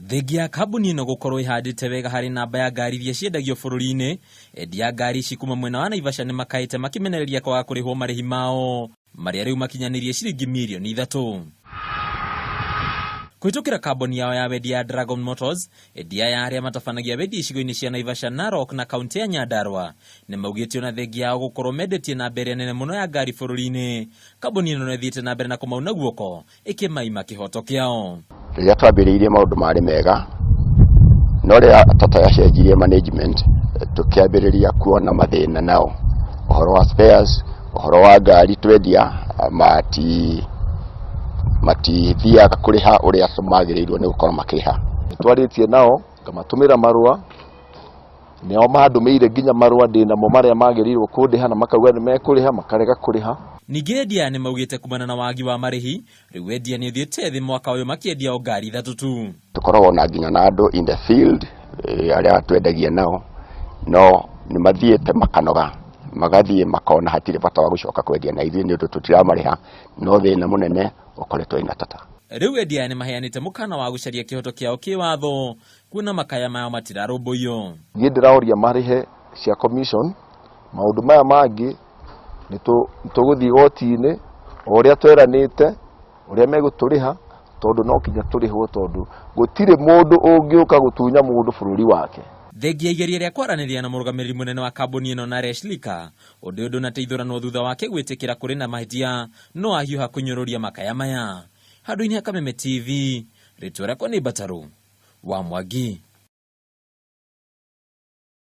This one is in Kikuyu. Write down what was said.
Thengia ya kambuni ĩno gũkorwo ĩhandĩte wega harĩ namba ya ngari iria ciendagio bũrũri-inĩ, endia a ngari ici kuma mwena wa Naivasha nĩmakaĩte makĩmenereria kwaga kũrĩhwo marĩhi mao marĩa rĩu makinyanĩirie ciringi mirioni 3. Kũhĩtũkĩra kambuni yao ya wendia ya Dragon Motors, endia aya arĩa matabanagia wendia icigo-inĩ cia Naivasha, Narok na kaunti ya Nyandarua nĩmaugĩte ona thengia yao gũkorwo mendetie namba ĩrĩa nene mũno ya ngari bũrũri-inĩ, kambuni ĩno no ĩthiĩte na mbere na kũmauna guoko ĩkĩmaima kĩhoto kĩao. Rĩrĩa twambĩrĩirie maũndũ marĩ mega, no rĩrĩa Tata yacenjirie management, tũkĩambĩrĩria kuona mathĩna nao. Ũhoro wa spares, ũhoro wa ngari twendia, matithiaga kũrĩha ũrĩa magĩrĩirwo nĩ gũkorwo makĩrĩha. Nĩtwarĩtie nao, ngamatũmĩra marũa, nĩo mandũmĩire nginya marũa ndĩnamo marĩa magĩrĩirwo kũndĩha na makauga nĩ mekũrĩha, makarega kũrĩha. Ningĩ endia aya nĩmaugĩte kumana na wagi wa marĩhi, rĩu wendia nĩ ũthiĩte thĩ mwaka ũyũ makĩendia o ngari 3 tu. Tũkoragwo na nginya na andũ in the field, arĩa twendagia nao, no nĩ mathiĩte makanoga, magathiĩ makona hatirĩ bata wa gũcoka kwendia na ithuĩ nĩ ũndũ tũtiramarĩha, no thĩna mũnene ũkoretwo wĩna Tata. Rĩu endia aya nĩmaheanĩte mũkana wa gũcaria kĩhoto kĩao kĩwatho, kuona makaya mao matirarũmbũiyo. Niĩ ndĩraũria marĩhe cia commission, maũndũ maya mangĩ nĩ tũgũthiĩ igoti-inĩ o ũrĩa tweranĩte, ũrĩa megũtũrĩha, tondũ no kinya tũrĩhwo, tondũ gũtirĩ mũndũ ũngĩũka gũtunya mũndũ bũrũri wake. Thengia igeria rĩa kwaranĩria na mũrũgamĩrĩri mũnene wa kambuni ĩno Naresh Lika, ũndũ ũyũ ndũnateithũranwo thutha wake gwĩtĩkĩra kũrĩ na mahĩtia no ahiũha kũnyũrũria makaya maya. Handũ-inĩ ha Kameme TV, rĩtwa rĩakwa nĩ Mbatarũ wa Mwangi.